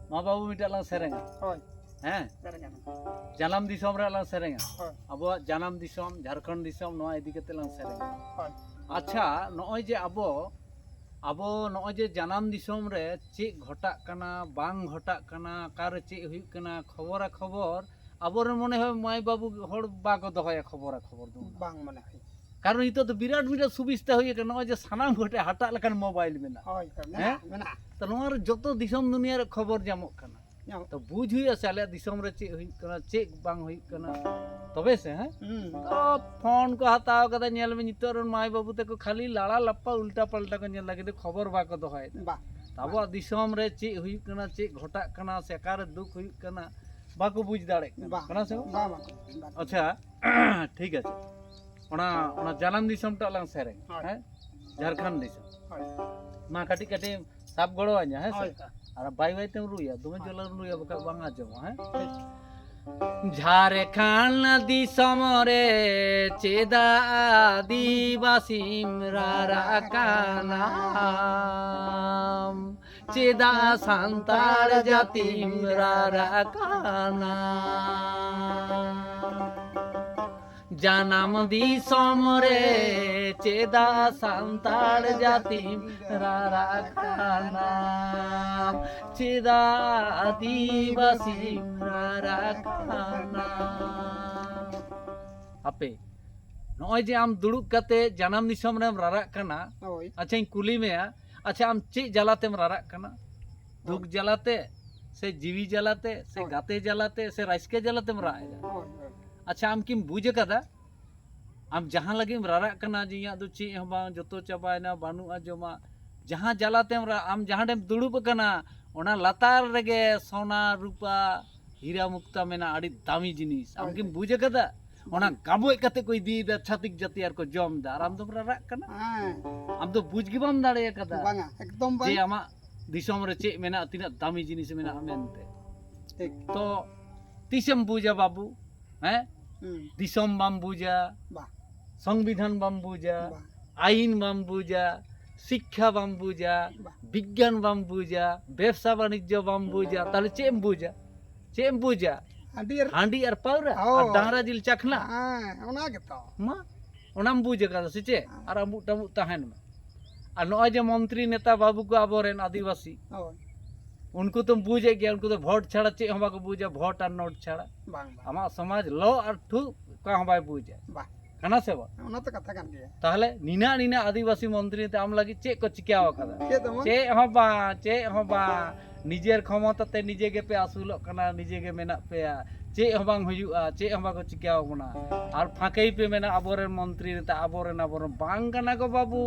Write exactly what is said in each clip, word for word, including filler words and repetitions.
ᱢᱟ ᱵᱟᱹᱵᱩ, ᱢᱤᱫᱴᱟᱝ ᱞᱟᱝ ᱥᱮᱨᱮᱧᱟ᱾ ᱦᱳᱭ᱾ ᱦᱮᱸ? ᱥᱮᱨᱮᱧᱟ᱾ ᱡᱟᱱᱟᱢ ᱫᱤᱥᱚᱢ ᱨᱮ ᱞᱟᱝ ᱥᱮᱨᱮᱧᱟ᱾ ᱦᱳᱭ᱾ ᱟᱵᱚᱣᱟᱜ ᱡᱟᱱᱟᱢ ᱫᱤᱥᱚᱢ ᱡᱷᱟᱲᱠᱷᱚᱸᱰ ᱫᱤᱥᱚᱢ, ᱱᱚᱣᱟ ᱤᱫᱤ ᱠᱟᱛᱮ ᱞᱟᱝ ᱥᱮᱨᱮᱧᱟ᱾ ᱦᱳᱭ᱾ ᱟᱪᱪᱷᱟ, ᱱᱚᱜᱼᱚᱭ ᱡᱮ ᱟᱵᱚ, ᱟᱵᱚ ᱱᱚᱜᱼᱚᱭ ᱡᱮ ᱡᱟᱱᱟᱢ ᱫᱤᱥᱚᱢ ᱨᱮ ᱪᱮᱫ ᱜᱷᱚᱴᱟᱜ ᱠᱟᱱᱟ, ᱵᱟᱝ ᱜᱷᱚᱴᱟᱜ ᱠᱟᱱᱟ, ᱚᱠᱟᱨᱮ ᱪᱮᱫ ᱦᱩᱭᱩᱜ ᱠᱟᱱᱟ, ᱠᱷᱚᱵᱚᱨᱟ ᱠᱷᱚᱵᱚᱨ, ᱟᱵᱚᱨᱮᱱ ᱢᱚᱱᱮ ᱦᱚᱭ ᱢᱟᱹᱭ ᱵᱟᱹᱵᱩ ᱦᱚᱲ ᱵᱟᱠᱚ ᱫᱚᱦᱚᱭᱟ ᱠᱷᱚᱵᱚᱨᱟ ᱠᱷᱚᱵᱚᱨ ᱫᱚ᱾ ᱵᱟᱝ ᱢᱚᱱᱮ ᱦᱩᱭᱩᱜ᱾ ᱠᱟᱨᱚᱱ ᱱᱤᱛᱚᱜ ᱫᱚ ᱵᱤᱨᱟᱴ ᱢᱤᱫᱴᱟᱝ ᱥᱩᱵᱤᱥᱛᱟ ᱦᱩᱭ ᱟᱠᱟᱱᱟ, ᱱᱚᱜᱼᱚᱭ ᱡᱮ ᱥᱟᱱᱟᱢ ᱠᱚᱴᱷᱮᱱ ᱦᱟᱴᱟᱜ ᱞᱮᱠᱟᱱ ᱢᱳᱵᱟᱭᱤᱞ ᱢᱮᱱᱟᱜᱼᱟ᱾ ᱦᱳᱭ, ᱦᱳᱭ, ᱢᱮᱱᱟᱜᱼᱟ, ᱦᱮᱸ? ᱢᱮᱱᱟᱜᱼᱟ᱾ ᱛᱚ ᱱᱚᱣᱟ ᱨᱮ ᱡᱚᱛᱚ ᱫᱤᱥᱚᱢ ᱫᱩᱱᱤᱭᱟᱹ ᱨᱮ ᱠᱷᱚᱵᱚᱨ ᱧᱟᱢᱚᱜ ᱠᱟᱱᱟ᱾ ᱧᱟᱢᱚᱜ᱾ ᱛᱚ ᱵᱩᱡᱽ ᱦᱩᱭᱩᱜᱼᱟ ᱥᱮ ᱟᱞᱮᱭᱟᱜ ᱫᱤᱥᱚᱢ ᱨᱮ ᱪᱮᱫ ᱦᱩᱭᱩᱜ ᱠᱟᱱᱟ, ᱪᱮᱫ ᱵᱟᱝ ᱦᱩᱭᱩᱜ ᱠᱟᱱᱟ᱾ ᱦᱩᱸ᱾ ᱛᱚ ᱯᱷᱳᱱ ᱠᱚ ᱦᱟᱛᱟᱣ ᱠᱟᱫᱟ, ᱧᱮᱞ ᱢᱮ ᱱᱤᱛᱚᱜ ᱨᱮᱱ ᱢᱟᱹᱭ ᱵᱟᱹᱵᱩ ᱛᱟᱠᱚ ᱠᱷᱟᱹᱞᱤ ᱞᱟᱲᱟ ᱞᱟᱯᱟ ᱩᱞᱴᱟ ᱯᱟᱞᱴᱟ ᱠᱚ ᱧᱮᱞ ᱞᱟᱹᱜᱤᱫ ᱠᱷᱚᱵᱚᱨ ᱵᱟᱠᱚ ᱫᱚᱦᱚᱭᱮᱫᱟ᱾ ᱵᱟ᱾ ᱛᱚ ᱟᱵᱚᱣᱟᱜ ᱫᱤᱥᱚᱢ ᱨᱮ ᱪᱮᱫ ᱦᱩᱭᱩᱜ ᱠᱟᱱᱟ, ᱪᱮᱫ ᱜᱷᱚᱴᱟᱜ ᱠᱟᱱᱟ, ᱥᱮ ᱚᱠᱟᱨᱮ ᱫᱩᱠ ᱦᱩᱭᱩᱜ ᱠᱟᱱᱟ, ᱵᱟᱠᱚ ᱵᱩᱡᱽ ᱫᱟᱲᱮᱭᱟᱜ ᱠᱟᱱᱟ᱾ ᱵᱟ᱾ ᱠᱟᱱᱟ ᱥᱮ ᱵᱟᱝ? ᱵᱟ, ᱵᱟ, ᱵᱟ᱾ ᱟᱪᱪᱷᱟ, ᱴᱷᱤᱠ ᱟᱪᱷᱮ, ᱚᱱᱟ, ᱚᱱᱟ ᱡᱟᱱᱟᱢ ᱫᱤᱥᱚᱢ ᱴᱟᱜ ᱞᱟᱝ ᱥᱮᱨᱮᱧ, ᱦᱳᱭ᱾ ᱦᱮᱸ? ᱡᱷᱟᱲᱠᱷᱚᱸᱰ ᱫᱤᱥᱚᱢ᱾ ᱦᱳᱭ᱾ ᱢᱟ ᱠᱟᱹᱴᱤᱡ ᱠᱟᱹᱴᱤᱡ ᱥᱟᱵ ᱜᱚᱲᱚ ᱟᱹᱧᱟ, ᱦᱮᱸ ᱥᱮ? ᱦᱳᱭ᱾ ᱟᱨ ᱵᱟᱭ ᱵᱟᱭ ᱛᱮᱢ ᱨᱩᱭᱟ, ᱫᱚᱢᱮ ᱦᱳᱭ᱾ ᱡᱚᱞᱮᱢ ᱨᱩᱭᱟ, ᱵᱟᱠᱷᱟᱡ ᱵᱟᱝ ᱟᱸᱡᱚᱢᱚᱜᱼᱟ, ᱦᱮᱸ? ᱴᱷᱤᱠ᱾ ᱡᱷᱟᱲᱠᱷᱚᱸᱰ ᱫᱤᱥᱚᱢ ᱨᱮ ᱪᱮᱫᱟᱜ ᱟᱹᱫᱤᱵᱟᱹᱥᱤᱢ ᱨᱟᱨᱟᱜ ᱠᱟᱱᱟ? ᱪᱮᱫᱟᱜ ᱥᱟᱱᱛᱟᱲ ᱡᱟᱹᱛᱤᱢ ᱨᱟᱨᱟᱜ ᱠᱟᱱᱟ? ᱡᱟᱱᱟᱢ ᱫᱤᱥᱚᱢ ᱨᱮ ᱪᱮᱫᱟᱜ ᱥᱟᱱᱛᱟᱲ ᱡᱟᱹᱛᱤᱢ ᱨᱟᱨᱟᱜ ᱠᱟᱱᱟ? ᱪᱮᱫᱟᱜ ᱟᱹᱫᱤᱵᱟᱹᱥᱤᱢ ᱨᱟᱨᱟᱜ ᱠᱟᱱᱟ? ᱦᱟᱯᱮ, ᱱᱚᱜᱼᱚᱭ ᱡᱮ ᱟᱢ ᱫᱩᱲᱩᱵ ᱠᱟᱛᱮ ᱡᱟᱱᱟᱢ ᱫᱤᱥᱚᱢ ᱨᱮᱢ ᱨᱟᱨᱟᱜ ᱠᱟᱱᱟ, ᱦᱳᱭ᱾ ᱟᱪᱪᱷᱟᱧ ᱠᱩᱞᱤ ᱢᱮᱭᱟ, ᱟᱪᱪᱷᱟ, ᱟᱢ ᱪᱮᱫ ᱡᱟᱞᱟᱛᱮᱢ ᱨᱟᱨᱟᱜ ᱠᱟᱱᱟ? ᱫᱩᱠ ᱦᱳᱭ᱾ ᱡᱟᱞᱟᱛᱮ, ᱥᱮ ᱡᱤᱣᱤ ᱡᱟᱞᱟᱛᱮ, ᱥᱮ ᱦᱳᱭ᱾ ᱜᱟᱛᱮ ᱡᱟᱞᱟᱛᱮ, ᱥᱮ ᱨᱟᱹᱥᱠᱟᱹ ᱡᱟᱞᱟᱛᱮᱢ ᱨᱟᱜ ᱮᱫᱟ? ᱦᱳᱭ, ᱦᱳᱭ᱾ ᱟᱪᱪᱷᱟ, ᱟᱢ ᱠᱤᱢ ᱵᱩᱡᱽ ᱟᱠᱟᱫᱟ? ᱟᱢ ᱡᱟᱦᱟᱸ ᱞᱟᱹᱜᱤᱫ ᱮᱢ ᱨᱟᱨᱟᱜ ᱠᱟᱱᱟ ᱡᱮ ᱤᱧᱟᱹᱜ ᱫᱚ ᱪᱮᱫ ᱦᱚᱸ ᱵᱟᱝ, ᱡᱚᱛᱚ ᱪᱟᱵᱟᱭᱮᱱᱟ, ᱵᱟᱹᱱᱩᱜᱼᱟ ᱡᱚᱢᱟᱜ, ᱡᱟᱦᱟᱸ ᱡᱟᱞᱟᱛᱮᱢ ᱨᱟᱜ, ᱟᱢ ᱡᱟᱦᱟᱸ ᱴᱷᱮᱱ ᱫᱩᱲᱩᱵ ᱟᱠᱟᱱᱟ, ᱚᱱᱟ ᱞᱟᱛᱟᱨ ᱨᱮᱜᱮ ᱥᱚᱱᱟ, ᱨᱩᱯᱟ, ᱦᱤᱨᱟ ᱢᱩᱠᱛᱟ ᱢᱮᱱᱟᱜᱼᱟ, ᱟᱹᱰᱤ ᱫᱟᱢᱤ ᱡᱤᱱᱤᱥ᱾ ᱟᱢ ᱦᱳᱭ, ᱠᱤᱢ ᱦᱳᱭ᱾ ᱵᱩᱡᱽ ᱟᱠᱟᱫᱟ? ᱚᱱᱟ ᱜᱟᱵᱚᱡ ᱠᱟᱛᱮ ᱠᱚ ᱤᱫᱤᱭᱮᱫᱟ ᱪᱷᱟᱹᱛᱤᱠ ᱡᱟᱹᱛᱤ ᱟᱨ ᱠᱚ ᱡᱚᱢ ᱮᱫᱟ, ᱟᱨ ᱟᱢ ᱫᱚᱢ ᱨᱟᱨᱟᱜ ᱠᱟᱱᱟ᱾ ᱦᱮᱸ᱾ ᱟᱢ ᱫᱚ ᱵᱩᱡᱽ ᱜᱮ ᱵᱟᱢ ᱫᱟᱲᱮ ᱟᱠᱟᱫᱟ ᱵᱟᱝᱟ, ᱮᱠᱫᱚᱢ ᱵᱟᱝ᱾ ᱡᱮ ᱟᱢᱟᱜ ᱫᱤᱥᱚᱢ ᱨᱮ ᱪᱮᱫ ᱢᱮᱱᱟᱜᱼᱟ, ᱛᱤᱱᱟᱹᱜ ᱫᱟᱢᱤ ᱡᱤᱱᱤᱥ ᱢᱮᱱᱟᱜᱼᱟ ᱢᱮᱱᱛᱮ᱾ ᱴᱷᱤᱠ᱾ ᱛᱚ ᱛᱤᱥᱮᱢ ᱵᱩᱡᱟ ᱵᱟᱹᱵᱩ? ᱦᱮᱸ? ᱦᱩᱸ᱾ ᱫᱤᱥᱚᱢ ᱵᱟᱢ ᱵᱩᱡᱟ, ᱵᱟ᱾ ᱥᱚᱝᱵᱤᱫᱷᱟᱱ ᱵᱟᱢ ᱵᱩᱡᱟ, ᱵᱟ᱾ ᱟᱭᱤᱱ ᱵᱟᱢ ᱵᱩᱡᱟ, ᱥᱤᱠᱠᱷᱟ ᱵᱟᱢ ᱵᱩᱡᱟ, ᱵᱟ᱾ ᱵᱤᱜᱽᱜᱟᱱ ᱵᱟᱢ ᱵᱩᱡᱟ, ᱵᱮᱵᱽᱥᱟ ᱵᱟᱱᱤᱡᱽᱡᱚ ᱵᱟᱢ ᱵᱩᱡᱟ, ᱛᱟᱦᱞᱮ ᱪᱮᱫ ᱮᱢ ᱵᱩᱡᱟ? ᱪᱮᱫ ᱮᱢ ᱵᱩᱡᱟ? ᱦᱟᱺᱰᱤ ᱟᱨ ᱦᱟᱺᱰᱤ ᱟᱨ ᱯᱟᱹᱣᱨᱟᱹ ᱦᱳᱭ᱾ ᱟᱨ ᱰᱟᱝᱨᱟ ᱡᱤᱞ ᱪᱟᱠᱷᱱᱟ? ᱦᱮᱸ, ᱚᱱᱟ ᱜᱮᱛᱚ᱾ ᱢᱟ, ᱚᱱᱟᱢ ᱵᱩᱡᱽ ᱟᱠᱟᱫᱟ ᱥᱮ ᱪᱮᱫ? ᱦᱮᱸ᱾ ᱟᱨ ᱟᱢᱵᱩᱜ ᱴᱟᱢᱵᱩᱜ ᱛᱟᱦᱮᱱ ᱢᱮ᱾ ᱟᱨ ᱱᱚᱜᱼᱚᱭ ᱡᱮ ᱢᱚᱱᱛᱨᱤ ᱱᱮᱛᱟ ᱵᱟᱹᱵᱩ ᱠᱚ ᱟᱵᱚᱨᱮᱱ ᱟᱹᱫᱤᱵᱟᱹᱥᱤ, ᱦᱳᱭ᱾ ᱩᱱᱠᱩ ᱫᱚᱢ ᱵᱩᱡᱮᱫ ᱜᱮᱭᱟ, ᱩᱱᱠᱩ ᱫᱚ ᱵᱷᱳᱴ ᱪᱷᱟᱲᱟ ᱪᱮᱫ ᱦᱚᱸ ᱵᱟᱠᱚ ᱵᱩᱡᱟ, ᱵᱷᱳᱴ ᱟᱨ ᱱᱳᱴ ᱪᱷᱟᱲᱟ᱾ ᱵᱟᱝ, ᱵᱟᱝ᱾ ᱟᱢᱟᱜ ᱥᱚᱢᱟᱡᱽ ᱞᱚ ᱟᱨ ᱴᱷᱩ ᱚᱠᱟ ᱦᱚᱸ ᱵᱟᱭ ᱵᱩᱡᱟ᱾ ᱵᱟᱝ᱾ ᱠᱟᱱᱟ ᱥᱮ ᱵᱟᱝ? ᱚᱱᱟ ᱛᱚ ᱠᱟᱛᱷᱟ ᱠᱟᱱ ᱜᱮᱭᱟ᱾ ᱛᱟᱦᱞᱮ ᱱᱤᱱᱟᱜ ᱱᱤᱱᱟᱜ ᱟᱹᱫᱤᱵᱟᱹᱥᱤ ᱢᱚᱱᱛᱨᱤ ᱛᱮ ᱟᱢ ᱞᱟᱹᱜᱤᱫ ᱪᱮᱫ ᱠᱚ ᱪᱤᱠᱟᱹ ᱟᱠᱟᱫᱟ? ᱪᱮᱫ ᱦᱚᱸ ᱵᱟᱝ᱾ ᱪᱮᱫ ᱦᱚᱸ ᱵᱟᱝ, ᱪᱮᱫ ᱦᱚᱸ ᱵᱟᱝ᱾ ᱱᱤᱡᱮᱨ ᱠᱷᱚᱢᱚᱛᱟ ᱛᱮ ᱱᱤᱡᱮ ᱜᱮᱯᱮ ᱟᱹᱥᱩᱞᱚᱜ ᱠᱟᱱᱟ, ᱱᱤᱡᱮ ᱜᱮ ᱢᱮᱱᱟᱜ ᱯᱮᱭᱟ᱾ ᱪᱮᱫ ᱦᱚᱸ ᱵᱟᱝ ᱦᱩᱭᱩᱜᱼᱟ, ᱪᱮᱫ ᱦᱚᱸ ᱵᱟᱠᱚ ᱪᱤᱠᱟᱹ ᱟᱵᱚᱱᱟ᱾ ᱟᱨ ᱯᱷᱟᱸᱠᱮᱭ ᱯᱮ ᱢᱮᱱᱟ ᱟᱵᱚᱨᱮᱱ ᱢᱚᱱᱛᱨᱤ ᱱᱮᱛᱟ, ᱟᱵᱚᱨᱮᱱ, ᱟᱵᱚᱨᱮᱱ ᱵᱟᱝ ᱠᱟᱱᱟ ᱠᱚ ᱵᱟᱹᱵᱩ᱾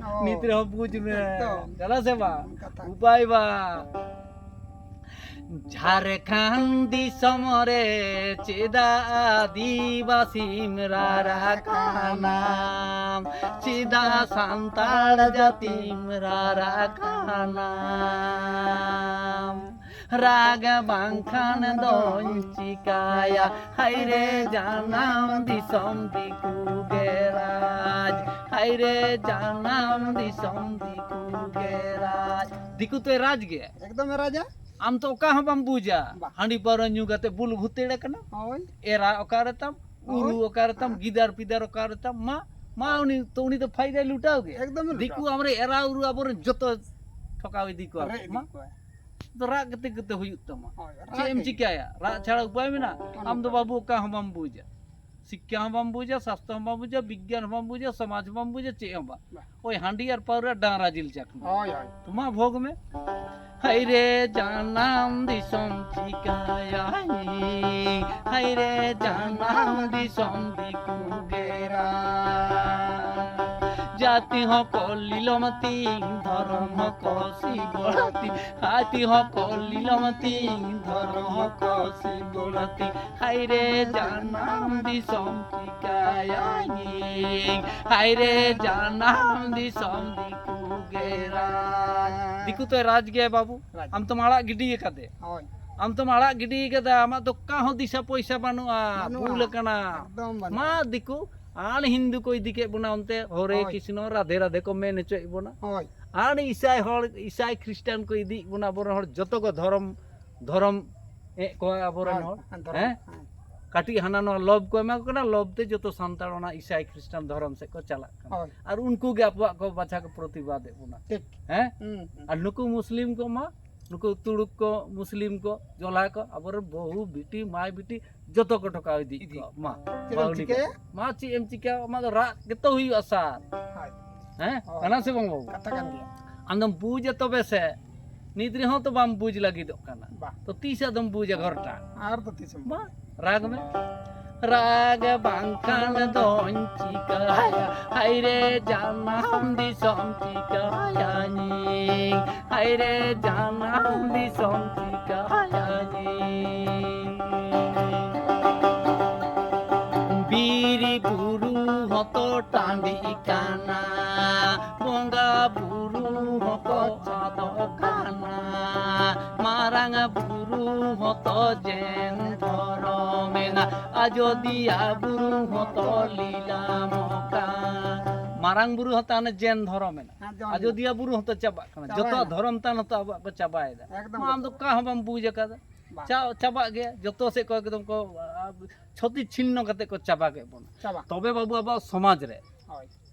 ᱦᱳᱭ᱾ ᱱᱤᱛ ᱨᱮᱦᱚᱸ ᱵᱩᱡᱽ ᱢᱮ᱾ ᱮᱠᱫᱚᱢ᱾ ᱠᱟᱱᱟ ᱥᱮ ᱵᱟᱝ? ᱠᱟᱛᱷᱟ᱾ ᱩᱯᱟᱭ ᱵᱟᱝ᱾ ᱡᱷᱟᱨᱠᱷᱚᱸᱰ ᱫᱤᱥᱚᱢ ᱨᱮ ᱪᱮᱫᱟᱜ ᱟᱹᱫᱤᱵᱟᱹᱥᱤᱢ ᱨᱟᱨᱟ ᱠᱟᱱᱟᱢ? ᱪᱮᱫᱟᱜ ᱥᱟᱱᱛᱟᱲ ᱡᱟᱹᱛᱤᱢ ᱨᱟᱨᱟ ᱠᱟᱱᱟᱢ? ᱨᱟᱜ ᱵᱟᱝᱠᱷᱟᱱ ᱫᱚᱧ ᱪᱤᱠᱟᱭᱟ, ᱦᱟᱭᱨᱮ ᱡᱟᱱᱟᱢ ᱫᱤᱥᱚᱢ ᱫᱤᱠᱩ ᱜᱮ ᱨᱟᱡᱽ, ᱦᱟᱭᱨᱮ ᱡᱟᱱᱟᱢ ᱫᱤᱥᱚᱢ ᱫᱤᱠᱩ ᱜᱮ ᱨᱟᱡᱽ᱾ ᱫᱤᱠᱩ ᱛᱚᱭ ᱨᱟᱡᱽ ᱜᱮᱭᱟ᱾ ᱮᱠᱫᱚᱢ ᱮ ᱨᱟᱡᱟ᱾ ᱟᱢ ᱛᱚ ᱚᱠᱟ ᱦᱚᱸ ᱵᱟᱢ ᱵᱩᱡᱟ᱾ ᱵᱟ᱾ ᱦᱟᱺᱰᱤ ᱯᱟᱹᱣᱨᱟᱹ ᱧᱩ ᱠᱟᱛᱮ ᱵᱩᱞ ᱵᱷᱩᱛᱮᱲ ᱟᱠᱟᱱᱟ᱾ ᱦᱳᱭ᱾ ᱮᱨᱟ ᱚᱠᱟ ᱨᱮᱛᱟᱢ, ᱩᱨᱩ ᱦᱳᱭ᱾ ᱚᱠᱟ ᱨᱮᱛᱟᱢ, ᱦᱮᱸ᱾ ᱜᱤᱫᱟᱹᱨ ᱯᱤᱫᱟᱹᱨ ᱚᱠᱟ ᱨᱮᱛᱟᱢ, ᱢᱟ, ᱢᱟ ᱩᱱᱤ ᱛᱚ, ᱩᱱᱤ ᱫᱚ ᱯᱷᱟᱭᱫᱟᱭ ᱞᱩᱴᱟᱣ ᱜᱮ᱾ ᱮᱠᱫᱚᱢ ᱮ ᱞᱩᱴᱟᱣ᱾ ᱫᱤᱠᱩ ᱟᱢᱨᱮ ᱮᱨᱟ ᱩᱨᱩ ᱟᱵᱚᱨᱮᱱ ᱡᱚᱛᱚ ᱴᱷᱚᱠᱟᱣ ᱤᱫᱤ ᱠᱚᱣᱟ ᱨᱮᱡ ᱠᱚ, ᱢᱟ᱾ ᱤᱫᱤ ᱠᱚᱣᱟ᱾ ᱫᱚ ᱨᱟᱜ ᱠᱟᱛᱮ ᱠᱟᱛᱮ ᱦᱩᱭᱩᱜ ᱛᱟᱢᱟ᱾ ᱦᱳᱭ, ᱨᱟᱜ ᱪᱮᱫ ᱮᱢ ᱜᱮ᱾ ᱪᱤᱠᱟᱹᱭᱟ? ᱨᱟᱜ ᱪᱷᱟᱲᱟ ᱩᱯᱟᱭ ᱢᱮᱱᱟᱜᱼᱟ? ᱚᱱᱟ ᱟᱢ ᱫᱚ ᱫᱚ᱾ ᱵᱟᱹᱵᱩ ᱚᱠᱟ ᱦᱚᱸ ᱵᱟᱢ ᱵᱩᱡᱟ᱾ ᱥᱤᱠᱠᱷᱟ ᱦᱚᱸ ᱵᱟᱢ ᱵᱩᱡᱟ, ᱥᱟᱥᱛᱚ ᱦᱚᱸ ᱵᱟᱢ ᱵᱩᱡᱟ, ᱵᱤᱜᱽᱜᱟᱱ ᱦᱚᱸ ᱵᱟᱢ ᱵᱩᱡᱟ, ᱥᱚᱢᱟᱡᱽ ᱦᱚᱸ ᱵᱟᱢ ᱵᱩᱡᱟ, ᱪᱮᱫ ᱦᱚᱸ ᱵᱟᱝ᱾ ᱵᱟ᱾ ᱳᱭ ᱦᱟᱺᱰᱤ ᱟᱨ ᱯᱟᱹᱣᱨᱟᱹ ᱰᱟᱝᱨᱟ ᱡᱤᱞ ᱪᱟᱠᱷᱱᱟ᱾ ᱦᱳᱭ, ᱦᱳᱭ᱾ ᱛᱚ ᱢᱟ ᱵᱷᱳᱜᱽ ᱢᱮ᱾ ᱦᱟᱭᱨᱮ ᱡᱟᱱᱟᱢ ᱫᱤᱥᱚᱢ ᱪᱤᱠᱟᱹᱭᱟᱭ, ᱦᱟᱭᱨᱮ ᱡᱟᱱᱟᱢ ᱫᱤᱥᱚᱢ ᱫᱤᱠᱩ ᱜᱮᱨᱟ᱾ ᱡᱟᱹᱛᱤ ᱦᱚᱸ ᱠᱚ ᱞᱤᱞᱚᱢ ᱛᱤᱧ, ᱫᱷᱚᱨᱚᱢ ᱦᱚᱸ ᱠᱚ ᱥᱤᱵᱚᱲ ᱛᱤᱧ, ᱡᱟᱹᱛᱤ ᱦᱚᱸ ᱠᱚ ᱞᱤᱞᱚᱢ ᱛᱤᱧ, ᱫᱷᱚᱨᱚᱢ ᱦᱚᱸ ᱠᱚ ᱥᱤᱵᱚᱲ ᱛᱤᱧ, ᱦᱟᱭᱨᱮ ᱡᱟᱱᱟᱢ ᱫᱤᱥᱚᱢ ᱪᱤᱠᱟᱹᱭᱟᱭᱤᱧ, ᱦᱟᱭᱨᱮ ᱡᱟᱱᱟᱢ ᱫᱤᱥᱚᱢ ᱫᱤᱠᱩ ᱜᱮ ᱨᱟᱡᱽ᱾ ᱫᱤᱠᱩ ᱛᱚᱭ ᱨᱟᱡᱽ ᱜᱮᱭᱟᱭ ᱵᱟᱹᱵᱩ, ᱨᱟᱡᱽ᱾ ᱟᱢ ᱛᱚᱢ ᱟᱲᱟᱜ ᱜᱤᱰᱤ ᱟᱠᱟᱫᱮ᱾ ᱦᱳᱭ᱾ ᱟᱢ ᱛᱚᱢ ᱟᱲᱟᱜ ᱜᱤᱰᱤ ᱟᱠᱟᱫᱟ, ᱟᱢᱟᱜ ᱫᱚ ᱚᱠᱟ ᱦᱚᱸ ᱫᱤᱥᱟᱹ ᱯᱚᱭᱥᱟ ᱵᱟᱹᱱᱩᱜᱼᱟ, ᱵᱟᱹᱱᱩᱜᱼᱟ᱾ ᱵᱩᱞ ᱟᱠᱟᱱᱟ᱾ ᱮᱠᱫᱚᱢ ᱵᱟᱹᱱᱩᱜᱼᱟ᱾ ᱢᱟ ᱫᱤᱠᱩ, ᱟᱨ ᱦᱤᱱᱫᱩ ᱠᱚ ᱤᱫᱤ ᱠᱮᱫ ᱵᱚᱱᱟ ᱚᱱᱛᱮ, ᱦᱚᱨᱮ ᱦᱳᱭ᱾ ᱠᱨᱤᱥᱱᱚ, ᱨᱟᱫᱷᱮ ᱨᱟᱫᱷᱮ ᱠᱚ ᱢᱮᱱ ᱦᱚᱪᱚᱭᱮᱫ ᱵᱚᱱᱟ᱾ ᱦᱳᱭ᱾ ᱟᱨ ᱤᱥᱟᱭ ᱦᱚᱲ, ᱤᱥᱟᱭ ᱠᱷᱨᱤᱥᱴᱟᱱ ᱠᱚ ᱤᱫᱤᱭᱮᱫ ᱵᱚᱱᱟ, ᱟᱵᱚᱨᱮᱱ ᱦᱚᱲ ᱡᱚᱛᱚ ᱠᱚ ᱫᱷᱚᱨᱚᱢ, ᱫᱷᱚᱨᱚᱢ ᱮᱫ ᱠᱚᱣᱟ ᱟᱵᱚᱨᱮᱱ ᱦᱳᱭ, ᱦᱚᱲ᱾ ᱦᱮᱸ, ᱫᱷᱚᱨᱚᱢ, ᱦᱮᱸ? ᱦᱮᱸ᱾ ᱠᱟᱹᱴᱤᱡ ᱦᱟᱱᱟ ᱱᱚᱣᱟ ᱞᱚᱵᱽ ᱠᱚ ᱮᱢᱟ ᱠᱚ ᱠᱟᱱᱟ, ᱞᱚᱵᱽ ᱛᱮ ᱡᱚᱛᱚ ᱥᱟᱱᱛᱟᱲ ᱚᱱᱟ ᱤᱥᱟᱭ ᱠᱷᱨᱤᱥᱴᱟᱱ ᱫᱷᱚᱨᱚᱢ ᱥᱮᱫ ᱠᱚ ᱪᱟᱞᱟᱜ ᱠᱟᱱᱟ᱾ ᱦᱳᱭ᱾ ᱟᱨ ᱩᱱᱠᱩ ᱜᱮ ᱟᱵᱚᱣᱟᱜ ᱠᱚ ᱵᱟᱪᱷᱟ ᱠᱚ ᱯᱨᱚᱛᱤᱵᱟᱫ ᱮᱫ ᱵᱚᱱᱟ᱾ ᱴᱷᱤᱠ᱾ ᱦᱮᱸ? ᱦᱩᱸ, ᱦᱩᱸ᱾ ᱟᱨ ᱱᱩᱠᱩ ᱢᱩᱥᱞᱤᱢ ᱠᱚ ᱢᱟ, ᱱᱩᱠᱩ ᱛᱩᱲᱩᱠ ᱠᱚ, ᱢᱩᱥᱞᱤᱢ ᱠᱚ, ᱡᱚᱞᱟ ᱠᱚ, ᱟᱵᱚᱨᱮᱱ ᱵᱟᱹᱦᱩ, ᱵᱤᱴᱤ, ᱢᱟᱭ ᱵᱤᱴᱤ, ᱡᱚᱛᱚ ᱠᱚ ᱴᱷᱚᱠᱟᱣ ᱤᱫᱤᱭᱮᱫ ᱤᱫᱤ᱾ ᱠᱚᱣᱟ᱾ ᱢᱟ, ᱪᱮᱫ ᱮᱢ ᱵᱟᱣᱞᱤ ᱠᱚ᱾ ᱪᱤᱠᱟᱹᱭᱟ? ᱢᱟ ᱪᱮᱫ ᱮᱢ ᱪᱤᱠᱟᱹᱭᱟ? ᱟᱢᱟᱜ ᱫᱚ ᱨᱟᱜ ᱜᱮᱛᱚ ᱦᱩᱭᱩᱜᱼᱟ ᱥᱟᱨ᱾ ᱦᱳᱭ᱾ ᱦᱮᱸ? ᱦᱳᱭ᱾ ᱠᱟᱱᱟ ᱥᱮ ᱵᱟᱝ ᱵᱟᱹᱵᱩ? ᱠᱟᱛᱷᱟ ᱠᱟᱱ ᱜᱮᱭᱟ᱾ ᱟᱢᱫᱚᱢ ᱵᱩᱡᱟ ᱛᱚᱵᱮ ᱥᱮ, ᱱᱤᱛ ᱨᱮᱦᱚᱸ ᱛᱚ ᱵᱟᱢ ᱵᱩᱡᱽ ᱞᱟᱹᱜᱤᱫᱚᱜ ᱠᱟᱱᱟ᱾ ᱵᱟ᱾ ᱛᱚ ᱛᱤᱥ ᱟᱫᱚᱢ ᱵᱩᱡᱟ ᱜᱷᱚᱨᱴᱟ? ᱟᱨ ᱫᱚ ᱛᱤᱥᱮᱢ ᱵᱟ, ᱨᱟᱜᱽ ᱢᱮ᱾ ᱨᱟᱜᱽ ᱵᱟᱝᱠᱷᱟᱱ ᱫᱚᱧ ᱪᱤᱠᱟᱹᱭᱟ, ᱦᱟᱭ ᱨᱮ ᱡᱟᱱᱟᱢ ᱫᱤᱥᱚᱢ ᱪᱤᱠᱟᱹᱭᱟᱹᱧ, ᱦᱟᱭ ᱨᱮ ᱡᱟᱱᱟᱢ ᱫᱤᱥᱚᱢ ᱪᱤᱠᱟᱹᱭᱟᱹᱧ᱾ ᱵᱤᱨ ᱵᱩᱨᱩ ᱦᱚᱸᱛᱚ ᱴᱟᱺᱰᱤ ᱠᱟᱱᱟ, ᱵᱚᱸᱜᱟ ᱵᱩᱨᱩ ᱦᱚᱸᱠᱚ ᱟᱫᱚᱜ ᱠᱟᱱᱟ, ᱢᱟᱨᱟᱝ ᱵᱩᱨᱩ ᱦᱚᱸᱛᱚ ᱡᱮᱱ ᱫᱷᱚᱨᱚᱢ ᱮᱱᱟ, ᱟᱡᱚᱫᱤᱭᱟ ᱵᱩᱨᱩ ᱦᱚᱸᱛᱚ ᱞᱤᱞᱟᱢᱚᱜ ᱠᱟᱱ᱾ ᱢᱟᱨᱟᱝ ᱵᱩᱨᱩ ᱦᱚᱸᱛᱚ ᱦᱟᱱᱮ ᱡᱮᱱ ᱫᱷᱚᱨᱚᱢ ᱮᱱᱟ᱾ ᱦᱮᱸ, ᱡᱚᱢ ᱟᱡᱚᱫᱤᱭᱟ ᱵᱩᱨᱩ ᱦᱚᱸᱛᱚ ᱪᱟᱵᱟᱜ ᱠᱟᱱᱟ, ᱪᱟᱵᱟᱭᱮᱱᱟ᱾ ᱡᱚᱛᱚ ᱫᱷᱚᱨᱚᱢ ᱛᱟᱱ ᱦᱚᱸᱛᱚ ᱟᱵᱚᱣᱟᱜ ᱠᱚ ᱪᱟᱵᱟᱭᱮᱫᱟ᱾ ᱮᱠᱫᱚᱢ᱾ ᱢᱟ ᱟᱢ ᱫᱚ ᱚᱠᱟ ᱦᱚᱸ ᱵᱟᱢ ᱵᱩᱡᱽ ᱟᱠᱟᱫᱟ᱾ ᱵᱟᱝ᱾ ᱪᱟ-, ᱪᱟᱵᱟᱜ ᱜᱮᱭᱟ, ᱡᱚᱛᱚ ᱥᱮᱫ ᱠᱚ ᱮᱠᱫᱚᱢ ᱠᱚ, ᱟ, ᱪᱷᱚᱛᱤ ᱪᱷᱤᱱᱱᱚ ᱠᱟᱛᱮ ᱠᱚ ᱪᱟᱵᱟ ᱠᱮᱫ ᱵᱚᱱᱟ᱾ ᱪᱟᱵᱟ᱾ ᱛᱚᱵᱮ ᱵᱟᱹᱵᱩ ᱟᱵᱚᱣᱟᱜ ᱥᱚᱢᱟᱡᱽ ᱨᱮ ᱦᱳᱭ᱾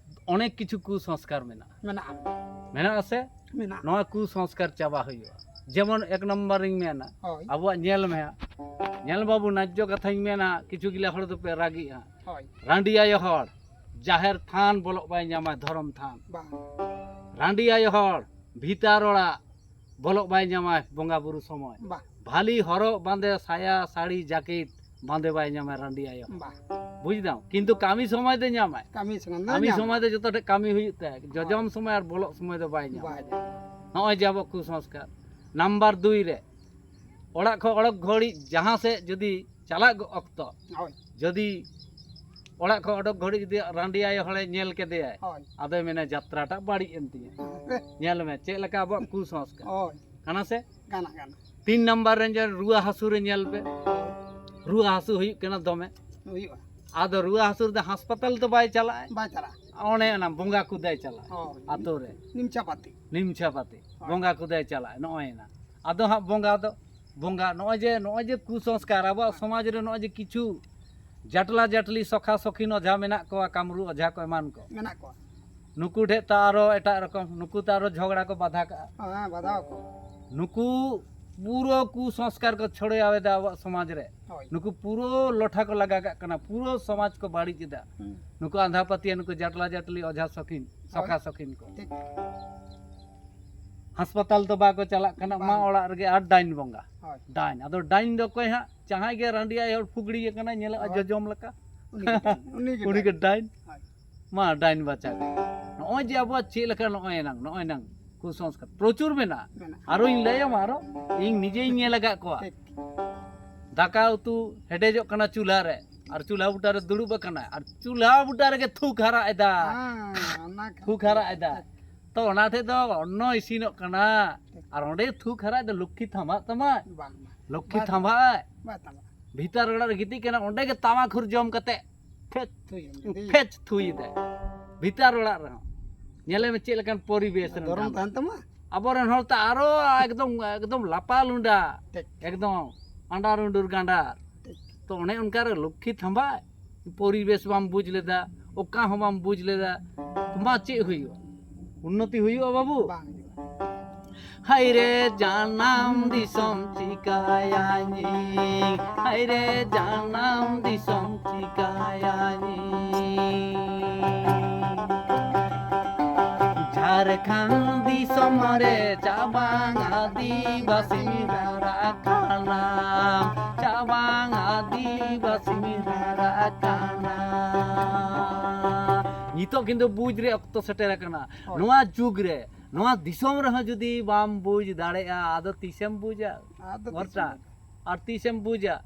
ᱚᱱᱮᱠ ᱠᱤᱪᱷᱩ ᱠᱩᱥᱚᱝᱥᱠᱟᱨ ᱢᱮᱱᱟᱜᱼᱟ᱾ ᱢᱮᱱᱟᱜᱼᱟ᱾ ᱢᱮᱱᱟᱜᱼᱟ ᱥᱮ? ᱢᱮᱱᱟᱜᱼᱟ᱾ ᱱᱚᱣᱟ ᱠᱩᱥᱚᱝᱥᱠᱟᱨ ᱪᱟᱵᱟ ᱦᱩᱭᱩᱜᱼᱟ᱾ ᱡᱮᱢᱚᱱ ᱮᱠ ᱱᱚᱢᱵᱚᱨ ᱤᱧ ᱢᱮᱱᱟ, ᱦᱳᱭ᱾ ᱟᱵᱚᱣᱟᱜ ᱧᱮᱞ ᱢᱮ ᱦᱟᱸᱜ, ᱧᱮᱞ ᱵᱟᱹᱵᱩ, ᱱᱟᱡᱽᱡᱚ ᱠᱟᱛᱷᱟᱧ ᱢᱮᱱᱟ, ᱠᱤᱪᱷᱩ ᱜᱤᱞᱟ ᱦᱚᱲ ᱫᱚᱯᱮ ᱨᱟᱹᱜᱤᱜᱼᱟ᱾ ᱦᱳᱭ᱾ ᱨᱟᱺᱰᱤ ᱟᱭᱳ ᱦᱚᱲ ᱡᱟᱦᱮᱨ ᱛᱷᱟᱱ ᱵᱚᱞᱚᱜ ᱵᱟᱭ ᱧᱟᱢᱟ, ᱫᱷᱚᱨᱚᱢ ᱛᱷᱟᱱ᱾ ᱵᱟᱝ᱾ ᱨᱟᱺᱰᱤ ᱟᱭᱳ ᱦᱚᱲ ᱵᱷᱤᱛᱟᱨ ᱚᱲᱟᱜ ᱵᱚᱞᱚᱜ ᱵᱟᱭ ᱧᱟᱢᱟ ᱵᱚᱸᱜᱟ ᱵᱩᱨᱩ ᱥᱚᱢᱚᱭ᱾ ᱵᱟᱝ᱾ ᱵᱷᱟᱞᱤ ᱦᱚᱨᱚᱜ ᱵᱟᱸᱫᱮ, ᱥᱟᱭᱟ, ᱥᱟᱹᱲᱤ, ᱡᱟᱹᱠᱤᱴ ᱵᱟᱸᱫᱮ ᱵᱟᱭ ᱧᱟᱢᱟ ᱨᱟᱺᱰᱤ ᱟᱭᱳ᱾ ᱵᱟᱝ᱾ ᱵᱩᱡᱽ ᱫᱟᱢ? ᱠᱤᱱᱛᱩ ᱠᱟᱹᱢᱤ ᱥᱚᱢᱚᱭ ᱫᱚ ᱧᱟᱢᱟᱭ᱾ ᱠᱟᱹᱢᱤ ᱥᱚᱢᱚᱭ ᱫᱚ ᱠᱟᱹᱢᱤ ᱧᱟᱢᱟ᱾ ᱥᱚᱢᱚᱭ ᱫᱚ ᱡᱚᱛᱚ ᱴᱷᱮᱱ ᱠᱟᱹᱢᱤ ᱦᱩᱭᱩᱜ ᱛᱟᱭᱟ, ᱡᱚᱡᱚᱢ ᱦᱳᱭ᱾ ᱥᱚᱢᱚᱭ ᱟᱨ ᱵᱚᱞᱚᱜ ᱥᱚᱢᱚᱭ ᱫᱚ ᱵᱟᱭ ᱧᱟᱢᱟ᱾ ᱵᱟᱭ ᱧᱟᱢᱟ᱾ ᱱᱚᱜᱼᱚᱭ ᱡᱮ ᱟᱵᱚ ᱠᱩᱥᱚᱝᱥᱠᱟᱨ᱾ ᱱᱟᱢᱵᱟᱨ ᱫᱩᱭ ᱨᱮ, ᱚᱲᱟᱜ ᱠᱷᱚᱱ ᱚᱰᱚᱠ ᱜᱷᱟᱹᱲᱤᱡ ᱡᱟᱦᱟᱸ ᱥᱮᱫ ᱡᱩᱫᱤ ᱪᱟᱞᱟᱜ ᱚᱠᱛᱚ, ᱦᱳᱭ᱾ ᱡᱩᱫᱤ ᱚᱲᱟᱜ ᱠᱷᱚᱱ ᱚᱰᱚᱠ ᱜᱷᱟᱹᱲᱤᱡ ᱡᱩᱫᱤ ᱨᱟᱺᱰᱤ ᱟᱭᱳ ᱦᱚᱲᱮ ᱧᱮᱞ ᱠᱮᱫᱮᱭᱟᱭ, ᱦᱳᱭ᱾ ᱟᱫᱚᱭ ᱢᱮᱱᱟ, "ᱡᱟᱛᱨᱟᱴᱟᱜ ᱵᱟᱹᱲᱤᱡ ᱮᱱ ᱛᱤᱧᱟ᱾ ᱧᱮᱞ ᱢᱮ ᱪᱮᱫ ᱞᱮᱠᱟ ᱟᱵᱚᱣᱟᱜ ᱠᱩᱥᱚᱝᱥᱠᱟᱨ᱾" ᱦᱳᱭ᱾ ᱠᱟᱱᱟ ᱥᱮ? ᱠᱟᱱᱟ, ᱠᱟᱱᱟ᱾ ᱛᱤᱱ ᱱᱟᱢᱵᱟᱨ ᱨᱮ ᱡᱮ ᱨᱩᱣᱟᱹ ᱦᱟᱹᱥᱩ ᱨᱮ ᱧᱮᱞ ᱯᱮ, ᱨᱩᱣᱟᱹ ᱦᱟᱹᱥᱩ ᱦᱩᱭᱩᱜ ᱠᱟᱱᱟ ᱫᱚᱢᱮ᱾ ᱦᱩᱭᱩᱜᱼᱟ᱾ ᱟᱫᱚ ᱨᱩᱣᱟᱹ ᱦᱟᱹᱥᱩ ᱨᱮᱫᱚ ᱦᱟᱥᱯᱟᱛᱟᱞ ᱫᱚ ᱵᱟᱭ ᱪᱟᱞᱟᱜᱼᱟ᱾ ᱵᱟᱭ ᱪᱟᱞᱟᱜᱼᱟ᱾ ᱚᱱᱮ ᱚᱱᱟ ᱵᱚᱸᱜᱟ ᱠᱚᱫᱟᱭ ᱪᱟᱞᱟᱜᱼᱟ᱾ ᱦᱳᱭ᱾ ᱟᱛᱳ ᱨᱮ᱾ ᱱᱤᱢᱪᱟ ᱯᱟᱹᱛᱤ᱾ ᱱᱤᱢᱪᱟ ᱯᱟᱹᱛᱤ᱾ ᱦᱳᱭ᱾ ᱵᱚᱸᱜᱟ ᱠᱚᱫᱟᱭ ᱪᱟᱞᱟᱜᱼᱟ᱾ ᱱᱚᱜᱼᱚᱭ ᱮᱱᱟ᱾ ᱟᱫᱚ ᱦᱟᱸᱜ ᱵᱚᱸᱜᱟ ᱫᱚ, ᱵᱚᱸᱜᱟ ᱱᱚᱜᱼᱚᱭ ᱡᱮ, ᱱᱚᱜᱼᱚᱭ ᱡᱮ ᱠᱩᱥᱚᱝᱥᱠᱟᱨ ᱟᱵᱚᱣᱟᱜ ᱦᱳᱭ᱾ ᱥᱚᱢᱟᱡᱽ ᱨᱮ ᱱᱚᱜᱼᱚᱭ ᱡᱮ ᱠᱤᱪᱷᱩ ᱡᱟᱴᱞᱟ ᱡᱟᱴᱞᱤ ᱥᱚᱠᱷᱟ ᱥᱚᱠᱷᱤᱱ ᱚᱡᱷᱟ ᱢᱮᱱᱟᱜ ᱠᱚᱣᱟ, ᱠᱟᱢᱨᱩ ᱚᱡᱷᱟ ᱠᱚ ᱮᱢᱟᱱ ᱠᱚ᱾ ᱢᱮᱱᱟᱜ ᱠᱚᱣᱟ᱾ ᱱᱩᱠᱩ ᱴᱷᱮᱡ ᱛᱚ ᱟᱨᱚ ᱮᱴᱟᱜ ᱨᱚᱠᱚᱢ, ᱱᱩᱠᱩ ᱛᱚ ᱟᱨᱚ ᱡᱷᱚᱜᱽᱲᱟ ᱠᱚ ᱵᱟᱫᱷᱟ ᱠᱟᱜᱼᱟ᱾ ᱦᱮᱸ, ᱵᱟᱫᱷᱟ ᱟᱠᱚ᱾ ᱱᱩᱠᱩ ᱯᱩᱨᱟᱹ ᱠᱩᱥᱚᱝᱥᱠᱟᱨ ᱠᱚ ᱪᱷᱚᱲᱭᱟᱣᱮᱫᱟ ᱟᱵᱚᱣᱟᱜ ᱥᱚᱢᱟᱡᱽ ᱨᱮ᱾ ᱦᱳᱭ᱾ ᱱᱩᱠᱩ ᱯᱩᱨᱟᱹ ᱞᱚᱴᱷᱟ ᱠᱚ ᱞᱟᱜᱟ ᱠᱟᱜ ᱠᱟᱱᱟ, ᱯᱩᱨᱟᱹ ᱥᱚᱢᱟᱡᱽ ᱠᱚ ᱵᱟᱹᱲᱤᱡ ᱮᱫᱟ᱾ ᱦᱩᱸ᱾ ᱱᱩᱠᱩ ᱟᱸᱫᱷᱟ ᱯᱟᱹᱛᱭᱟᱹ, ᱱᱩᱠᱩ ᱡᱟᱴᱞᱟ ᱡᱟᱴᱞᱤ ᱚᱡᱷᱟ ᱥᱚᱠᱷᱤᱱ, ᱦᱳᱭ᱾ ᱥᱚᱠᱷᱟ ᱥᱚᱠᱷᱤᱱ ᱠᱚ᱾ ᱴᱷᱤᱠ᱾ ᱦᱟᱥᱯᱟᱛᱟᱞ ᱫᱚ ᱵᱟᱠᱚ ᱪᱟᱞᱟᱜ ᱠᱟᱱᱟ, ᱢᱟ ᱵᱟᱝ᱾ ᱚᱲᱟᱜ ᱨᱮᱜᱮ ᱟᱨ ᱰᱟᱭᱤᱱ ᱵᱚᱸᱜᱟ᱾ ᱦᱳᱭ᱾ ᱰᱟᱭᱤᱱ, ᱟᱫᱚ ᱰᱟᱭᱤᱱ ᱫᱚ ᱚᱠᱚᱭ ᱦᱟᱸᱜ? ᱡᱟᱦᱟᱸᱭ ᱜᱮ ᱨᱟᱺᱰᱤ ᱟᱭ ᱦᱚᱲ ᱯᱷᱩᱜᱲᱤ ᱟᱠᱟᱱᱟᱭ, ᱧᱮᱞᱚᱜᱼᱟ ᱦᱳᱭ᱾ ᱡᱚᱡᱚᱢ ᱞᱮᱠᱟ᱾ ᱩᱱᱤ ᱜᱮ ᱰᱟᱭᱤᱱ᱾ ᱩᱱᱤ ᱜᱮ ᱩᱱᱤ ᱜᱮ ᱰᱟᱭᱤᱱ᱾ ᱰᱟᱭᱤᱱ᱾ ᱦᱳᱭ᱾ ᱢᱟ ᱰᱟᱭᱤᱱ ᱵᱟᱪᱟ ᱜᱮ᱾ ᱱᱚᱜᱼᱚᱭ ᱡᱮ ᱟᱵᱚᱣᱟᱜ ᱪᱮᱫ ᱞᱮᱠᱟ ᱱᱚᱜᱼᱚᱭ ᱮᱱᱟᱝ, ᱱᱚᱜᱼᱚᱭ ᱮᱱᱟᱝ ᱠᱩᱥᱚᱝᱥᱠᱟᱨ ᱯᱨᱚᱪᱩᱨ ᱢᱮᱱᱟᱜᱼᱟ᱾ ᱢᱮᱱᱟᱜᱼᱟ᱾ ᱟᱨᱚᱧ ᱞᱟᱹᱭᱟᱢᱟ, ᱟᱨᱚ ᱤᱧ ᱱᱤᱡᱮᱧ ᱧᱮᱞ ᱟᱠᱟᱫ ᱠᱚᱣᱟ᱾ ᱴᱷᱤᱠ᱾ ᱫᱟᱠᱟ ᱩᱛᱩ ᱦᱮᱰᱮᱡᱚᱜ ᱠᱟᱱᱟ ᱪᱩᱞᱦᱟᱹ ᱨᱮ, ᱟᱨ ᱪᱩᱞᱦᱟᱹ ᱵᱩᱴᱟᱹ ᱨᱮ ᱫᱩᱲᱩᱵ ᱟᱠᱟᱱᱟᱭ, ᱟᱨ ᱪᱩᱞᱦᱟ ᱵᱩᱴᱟᱹ ᱨᱮᱜᱮ ᱛᱷᱩᱠ ᱦᱟᱨᱟᱜ ᱮᱫᱟ᱾ ᱦᱮᱸ, ᱚᱱᱟ ᱠᱷᱟᱹᱛᱤᱨ᱾ ᱛᱷᱩᱠ ᱦᱟᱨᱟᱜ ᱮᱫᱟ᱾ ᱴᱷᱤᱠ᱾ ᱛᱚ ᱚᱱᱟ ᱴᱷᱮᱡ ᱫᱚ ᱚᱱᱱᱚ ᱤᱥᱤᱱᱚᱜ ᱠᱟᱱᱟ, ᱴᱷᱤᱠ᱾ ᱟᱨ ᱚᱸᱰᱮ ᱛᱷᱩᱠ ᱦᱟᱨᱟᱜ ᱫᱚ ᱞᱚᱠᱠᱷᱤ ᱛᱷᱟᱢᱟᱜ ᱛᱟᱢᱟᱭ᱾ ᱵᱟᱝ, ᱵᱟᱝ᱾ ᱞᱚᱠᱠᱷᱤ ᱵᱟᱭ ᱛᱷᱟᱢᱟᱜ ᱟᱭ᱾ ᱵᱟᱭ ᱛᱷᱟᱢᱟᱜ᱾ ᱵᱷᱤᱛᱟᱨ ᱚᱲᱟᱜ ᱨᱮ ᱜᱤᱛᱤᱡ ᱠᱟᱱᱟ, ᱚᱸᱰᱮ ᱜᱮ ᱛᱟᱢᱟ ᱠᱷᱩᱨ ᱡᱚᱢ ᱠᱟᱛᱮ ᱯᱷᱮᱪ, ᱛᱷᱩᱭ ᱡᱚᱢ ᱠᱮᱫᱮ᱾ ᱯᱷᱮᱪ ᱛᱷᱩᱭ ᱮᱫᱟᱭ᱾ ᱵᱷᱤᱛᱟᱨ ᱚᱲᱟᱜ ᱨᱮᱦᱚᱸ᱾ ᱧᱮᱞᱮ ᱢᱮ ᱪᱮᱫ ᱞᱮᱠᱟᱱ ᱯᱚᱨᱤᱵᱮᱥ ᱨᱮ ᱫᱷᱚᱨᱚᱢ ᱢᱮᱱᱟᱜ᱾ ᱛᱟᱦᱮᱱ ᱛᱟᱢᱟ᱾ ᱟᱵᱚᱨᱮᱱ ᱦᱚᱲ ᱛᱚ ᱟᱨᱚ ᱮᱠᱫᱚᱢ, ᱮᱠᱫᱚᱢ ᱞᱟᱯᱟ ᱞᱩᱸᱰᱟ᱾ ᱴᱷᱤᱠ᱾ ᱮᱠᱫᱚᱢ ᱟᱸᱰᱟᱨ ᱩᱸᱰᱩᱨ ᱜᱟᱸᱰᱟᱨ᱾ ᱴᱷᱤᱠ᱾ ᱛᱚ ᱚᱱᱮ ᱚᱱᱠᱟ ᱨᱮ ᱞᱚᱠᱠᱷᱤ ᱛᱷᱟᱢᱵᱟ ᱯᱚᱨᱤᱵᱮᱥ ᱵᱟᱢ ᱵᱩᱡᱽ ᱞᱮᱫᱟ, ᱚᱠᱟ ᱦᱚᱸ ᱵᱟᱢ ᱵᱩᱡᱽ ᱞᱮᱫᱟ, ᱢᱟ ᱪᱮᱫ ᱦᱩᱭᱩᱜᱼᱟ? ᱩᱱᱱᱚᱛᱤ ᱦᱩᱭᱩᱜᱼᱟ ᱵᱟᱹᱵᱩ? ᱵᱟᱝ ᱦᱩᱭᱩᱜᱼᱟ᱾ ᱦᱟᱭ ᱨᱮ ᱡᱟᱱᱟᱢ ᱫᱤᱥᱚᱢ ᱪᱤᱠᱟᱹᱭᱟᱹᱧ, ᱦᱟᱭ ᱨᱮ ᱡᱟᱱᱟᱢ ᱫᱤᱥᱚᱢ ᱪᱤᱠᱟᱹᱭᱟᱹᱧ᱾ ᱡᱷᱟᱨᱠᱷᱚᱸᱰ ᱫᱤᱥᱚᱢ ᱨᱮ ᱪᱟᱵᱟᱝ ᱟᱹᱫᱤᱵᱟᱹᱥᱤ ᱦᱟᱨᱟ ᱠᱟᱱᱟ, ᱪᱟᱵᱟᱝ ᱟᱹᱫᱤᱵᱟᱹᱥᱤ ᱦᱟᱨᱟ ᱠᱟᱱᱟ᱾ ᱱᱤᱛᱚᱜ ᱠᱤᱱᱛᱩ ᱵᱩᱡᱽ ᱨᱮ ᱚᱠᱛᱚ ᱥᱮᱴᱮᱨ ᱟᱠᱟᱱᱟ᱾ ᱦᱳᱭ᱾ ᱱᱚᱣᱟ ᱡᱩᱜᱽ ᱨᱮ, ᱱᱚᱣᱟ ᱫᱤᱥᱚᱢ ᱨᱮᱦᱚᱸ ᱡᱩᱫᱤ ᱵᱟᱢ ᱵᱩᱡᱽ ᱫᱟᱲᱮᱭᱟᱜᱼᱟ, ᱟᱫᱚ ᱛᱤᱥᱮᱢ ᱵᱩᱡᱟ? ᱟᱫᱚ ᱛᱤᱥᱮᱢ ᱵᱚᱨᱪᱟ᱾ ᱵᱩᱡᱟ? ᱟᱨ ᱛᱤᱥᱮᱢ ᱵᱩᱡᱟ?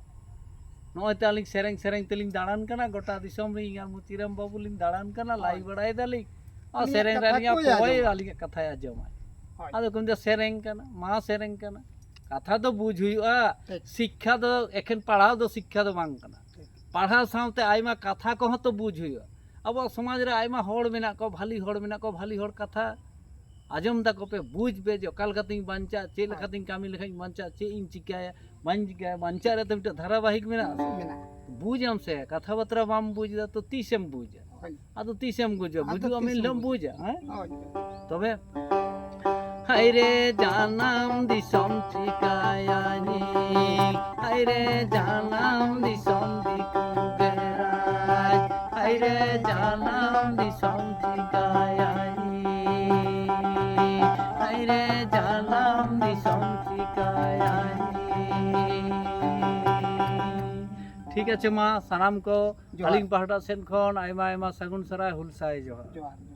ᱱᱚᱜᱼᱚᱭ ᱛᱚ ᱟᱹᱞᱤᱧ ᱥᱮᱨᱮᱧ ᱥᱮᱨᱮᱧ ᱛᱮᱞᱤᱧ ᱫᱟᱬᱟᱱ ᱠᱟᱱᱟ ᱜᱚᱴᱟ ᱫᱤᱥᱚᱢ ᱨᱮ, ᱤᱧ ᱟᱨ ᱢᱩᱪᱤᱨᱟᱢ ᱵᱟᱹᱵᱩ ᱞᱤᱧ ᱫᱟᱬᱟᱱ ᱠᱟᱱᱟ, ᱞᱟᱹᱭ ᱦᱳᱭ᱾ ᱵᱟᱲᱟᱭ ᱫᱟᱞᱤᱧ᱾ ᱟᱨ ᱩᱱᱤᱭᱟᱜ ᱥᱮᱨᱮᱧ ᱠᱟᱛᱷᱟ ᱨᱮᱱᱟᱜ ᱠᱚᱭ ᱯᱚᱭ ᱟᱸᱡᱚᱢᱟ᱾ ᱟᱹᱞᱤᱧᱟᱜ ᱠᱟᱛᱷᱟᱭ ᱟᱸᱡᱚᱢᱟᱭ᱾ ᱦᱳᱭ᱾ ᱟᱫᱚ ᱠᱚ ᱢᱮᱱᱫᱟ, "ᱥᱮᱨᱮᱧ ᱠᱟᱱᱟ, ᱢᱟ ᱥᱮᱨᱮᱧ ᱠᱟᱱᱟ᱾" ᱠᱟᱛᱷᱟ ᱫᱚ ᱵᱩᱡᱽ ᱦᱩᱭᱩᱜᱼᱟ᱾ ᱴᱷᱤᱠ᱾ ᱥᱤᱠᱠᱷᱟ ᱫᱚ ᱮᱠᱷᱮᱱ ᱯᱟᱲᱦᱟᱣ ᱫᱚ ᱥᱤᱠᱠᱷᱟ ᱫᱚ ᱵᱟᱝ ᱠᱟᱱᱟ᱾ ᱴᱷᱤᱠ᱾ ᱯᱟᱲᱦᱟᱣ ᱥᱟᱶᱛᱮ ᱟᱭᱢᱟ ᱠᱟᱛᱷᱟ ᱠᱚᱦᱚᱸ ᱛᱚ ᱵᱩᱡᱽ ᱦᱩᱭᱩᱜᱼᱟ᱾ ᱟᱵᱚᱣᱟᱜ ᱥᱚᱢᱟᱡᱽ ᱨᱮ ᱟᱭᱢᱟ ᱦᱚᱲ ᱢᱮᱱᱟᱜ ᱠᱚᱣᱟ, ᱵᱷᱟᱞᱤ ᱦᱚᱲ ᱢᱮᱱᱟᱜ ᱠᱚᱣᱟ, ᱵᱷᱟᱞᱤ ᱦᱚᱲ ᱠᱟᱛᱷᱟ ᱟᱸᱡᱚᱢ ᱫᱟᱠᱚ ᱯᱮ, ᱵᱩᱡᱽ ᱯᱮ ᱡᱮ ᱚᱠᱟ ᱞᱮᱠᱟᱛᱤᱧ ᱵᱟᱧᱪᱟᱜ, ᱪᱮᱫ ᱞᱮᱠᱟᱛᱤᱧ ᱠᱟᱹᱢᱤ ᱞᱮᱠᱷᱟᱱ ᱤᱧ ᱵᱟᱧᱪᱟᱜ, ᱪᱮᱫ ᱤᱧ ᱪᱤᱠᱟᱹᱭᱟ, ᱵᱟᱹᱧ ᱪᱤᱠᱟᱹᱭᱟ, ᱵᱟᱧᱪᱟᱜ ᱨᱮ ᱛᱚ ᱢᱤᱫᱴᱮᱱ ᱫᱷᱟᱨᱟᱵᱟᱦᱤᱠ ᱢᱮᱱᱟᱜᱼᱟ ᱥᱮ᱾ ᱢᱮᱱᱟᱜᱼᱟ᱾ ᱵᱩᱡᱟᱢ ᱥᱮ, ᱠᱟᱛᱷᱟ ᱵᱟᱛᱨᱟ ᱵᱟᱢ ᱵᱩᱡᱽ ᱮᱫᱟ ᱛᱚ ᱛᱤᱥᱮᱢ ᱵᱩᱡᱟ? ᱦᱳᱭ᱾ ᱟᱫᱚ ᱛᱤᱥᱮᱢ ᱵᱩᱡᱟ? ᱟᱫᱚ ᱵᱩᱡᱩᱜ ᱟᱢ ᱛᱤᱥᱮᱢ ᱦᱤᱞᱳᱜ ᱵᱩᱡᱟ, ᱦᱮᱸ? ᱦᱳᱭ᱾ ᱛᱚᱵᱮ ᱦᱟᱭᱨᱮ ᱡᱟᱱᱟᱢ ᱫᱤᱥᱚᱢ ᱪᱤᱠᱟᱭᱟᱹᱧ, ᱦᱟᱭᱨᱮ ᱡᱟᱱᱟᱢ ᱫᱤᱥᱚᱢ ᱫᱤᱠᱩ ᱜᱮᱨᱟᱡᱽ, ᱦᱟᱭᱨᱮ ᱡᱟᱱᱟᱢ ᱫᱤᱥᱚᱢ ᱪᱤᱠᱟᱭᱟᱹᱧ, ᱦᱟᱭᱨᱮ ᱡᱟᱱᱟᱢ ᱫᱤᱥᱚᱢ ᱪᱤᱠᱟᱭᱟᱹᱧ᱾ ᱴᱷᱤᱠ ᱟᱪᱷᱮ, ᱢᱟ ᱥᱟᱱᱟᱢ ᱠᱚ ᱡᱚᱦᱟᱨ᱾ ᱟᱹᱞᱤᱧ ᱯᱟᱦᱴᱟ ᱥᱮᱫ ᱠᱷᱚᱱ ᱟᱭᱢᱟ ᱟᱭᱢᱟ ᱥᱟᱹᱜᱩᱱ ᱥᱟᱨᱦᱟᱣ, ᱦᱩᱞ ᱥᱟᱭ ᱡᱚᱦᱟᱨ᱾ ᱡᱚᱦᱟᱨ᱾